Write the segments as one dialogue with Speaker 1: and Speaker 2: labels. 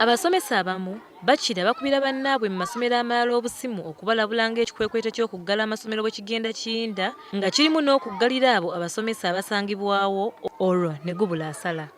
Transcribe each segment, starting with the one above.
Speaker 1: Abasomesa abamu bakira bakubira bannaabwe mu masomero amalala obusimu okubalabula ng'ekikwekweto ky'okuggala amasomero bwe kigenda kiyinda nga kirimu n'okuggalira abo abasomesa abasangibwawo olwo ne gubula asala.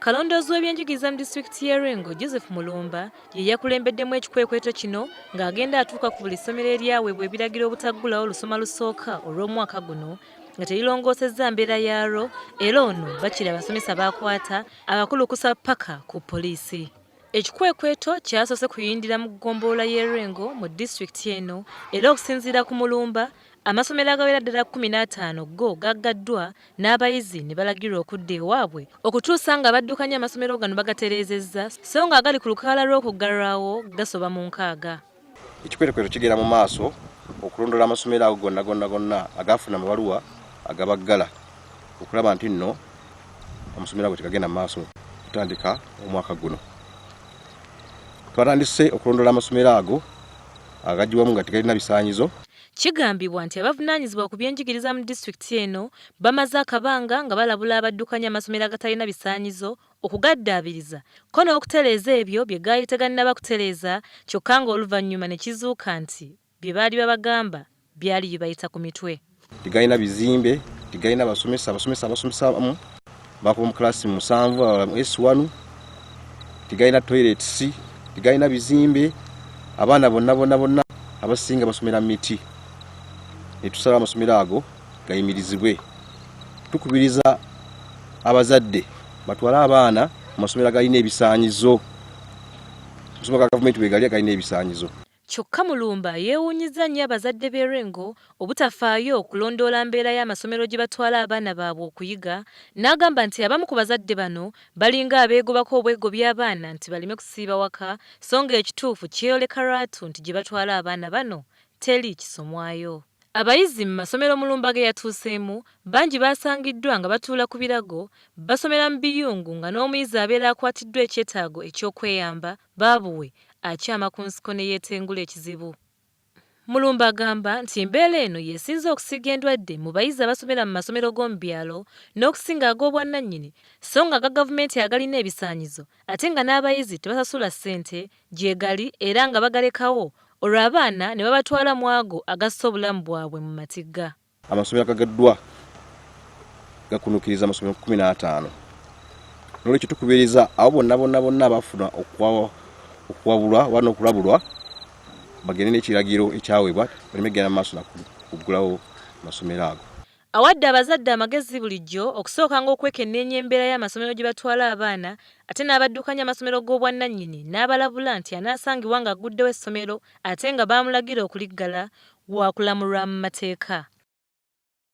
Speaker 1: Kalondoozi w'ebyenjigiriza mu disitulikiti y'e Lwengo, Joseph Mulumba ye yakulembeddemu ekikwekweto kino ng'agenda atuuka ku buli ssomero eryaweebwa ebiragiro obutaggulawo lusoma lusooka olw'omwaka guno nga terirongosezza mbeera yaalwo era ono bakira abasomesa baakwata abakulukusa ppaka ku poliisi. Ekikwekweto kyasoose kuyindira mu ggombolola y'e Lwengo mu disitulikiti eno era okusinziira ku Mulumba, amasomero agawera ddala 15 go gaggaddwa n'abayizi ne balagirwa okudda ewaabwe okutuusa nga abaddukanya amasomero gano bagatereezezza so nga agali ku lukalala lw'okuggalwawo gasoba mu nkaaga.
Speaker 2: Ekikwekweto kigenda mu maaso okulondoola amasomero ago gonna gonna gonna agaafuna amabaluwa agabaggala okulaba nti nno amasomero ago tegagenda mu maaso kutandika omwaka guno. Twatandise okulondoola amasomero ago agaggyibwamu nga tegalina bisaanyizo.
Speaker 1: Kigambibwa nti abavunaanyizibwa ku byenjigiriza mu disitulikiti eno bamaze akabanga nga balabula abaddukanya amasomero agatalina bisaanyizo okugaddaabiriza ko n'okutereeza ebyo bye gaali tegannaba kutereeza kyokka ng'oluvannyuma ne kizuuka nti bye baali babagamba byali bibayita ku mitwe.
Speaker 2: Tegalina bizimbe, tegalina basomesa, abasomesa abasomesamu bakuva mu class 7 abalala mu S1, tegalina toilets, tegalina bizimbe, abaana bonna bonna bonna abasinga basomera mu miti. Ne tusaba amasomero ago gayimirizibwe. Tukubiriza abazadde batwale abaana mu masomero agalina ebisaanyizo. Amasomero ga gavumenti wegali agalina ebisaanyizo.
Speaker 1: Kyokka Mulumba yeewuunyizza nnyo abazadde b'e Lwengo obutafaayo kulondoola mbeera y'amasomero gye batwala abaana baabwe okuyiga n'agamba nti abamu ku bazadde bano balinga abeegobako obwegobi abaana nti baleme kusiiba waka so ng'ekituufu kyeyoleka lwatu nti gye batwala abaana bano teri kisomwayo. Abayizi mu masomero Mulumba ge yatuuseemu bangi baasangiddwa nga batuula ku birago, basomera mu biyungu nga n'omuyizi abeera akwatiddwa ekyetaago eky'okweyamba baabuwe akyama ku nsiko ne yeetengula ekizibu. Mulumba agamba nti embeera eno y'esinze okusiiga endwadde mu bayizi abasomera mu masomero g'omu byalo n'okusinga ag'obwannannyini so nga aga gavumenti agalina ebisaanyizo ate nga n'abayizi tebasasula ssente gyegali era nga bagalekawo olwo abaana ne babatwala mu ago agassa obulamu bwabwe mu matigga.
Speaker 2: Amasomero agagaddwa gakunuukiriza amasomero 15. Noolwekyo tukubiriza abo bonna bonna bonna abafuna okuwabulwa oba n'okulabulwa bagende n'ekiragiro ekyaweebwa baleme kugenda mu maaso na kuggulawo masomero ago.
Speaker 1: Awadde abazadde amagezi bulijjo okusookanga okwekenneenya embeera y'amasomero gye batwala abaana ate n'abaddukanya amasomero g'obwannannyini n'abalabula nti anaasangibwa ng'agguddewo essomero ate nga baamulagira okuliggala waakulamulwa mu mateeka.